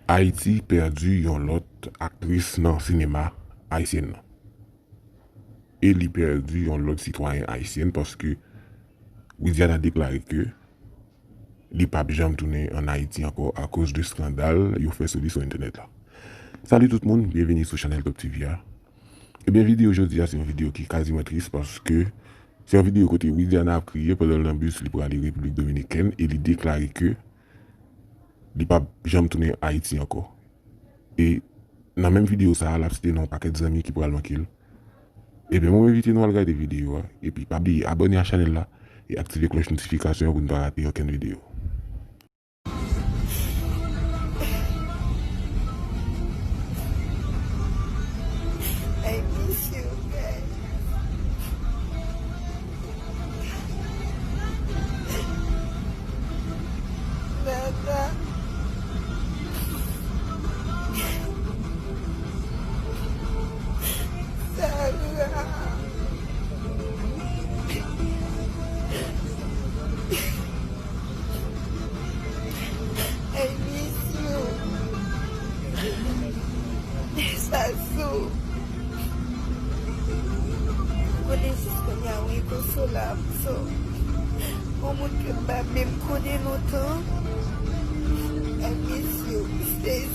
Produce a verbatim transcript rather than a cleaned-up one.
Ayiti pèdi yon lòt aktris nan sinema ayisyèn nan. E li pèdi yon lòt sitwayen ayisyen paske Widiana deklare ke li p ap janm tounen ann Ayiti ankò akoz de eskandal yo fè sou li sou entènèt la. Salut tout moun, byenveni sou chanèl Top T V a. Ebyen, videyo jodi a se yon videyo ki kaziman tris paske se yon videyo kote Widiana ap kriye pandan l nan bis li prale Repiblik Dominikèn e li deklare ke li p ap janm tounen Ayiti ankò. E nan menm videyo sa a, l ap site non yon pakèt zanmi ki pral manke l. Ebyen, mwen envite nou al gade videyo a, epi pa bliye abòne a chanèl la e aktive klòch notifikasyon an pou n pa rate okenn videyo. I miss you guys. Nana. Sarah. I miss you. Sasou. Konnen jis kounye a wi konsolab. So, yon moun ke m pa menm konnen lontan. I miss you. Stay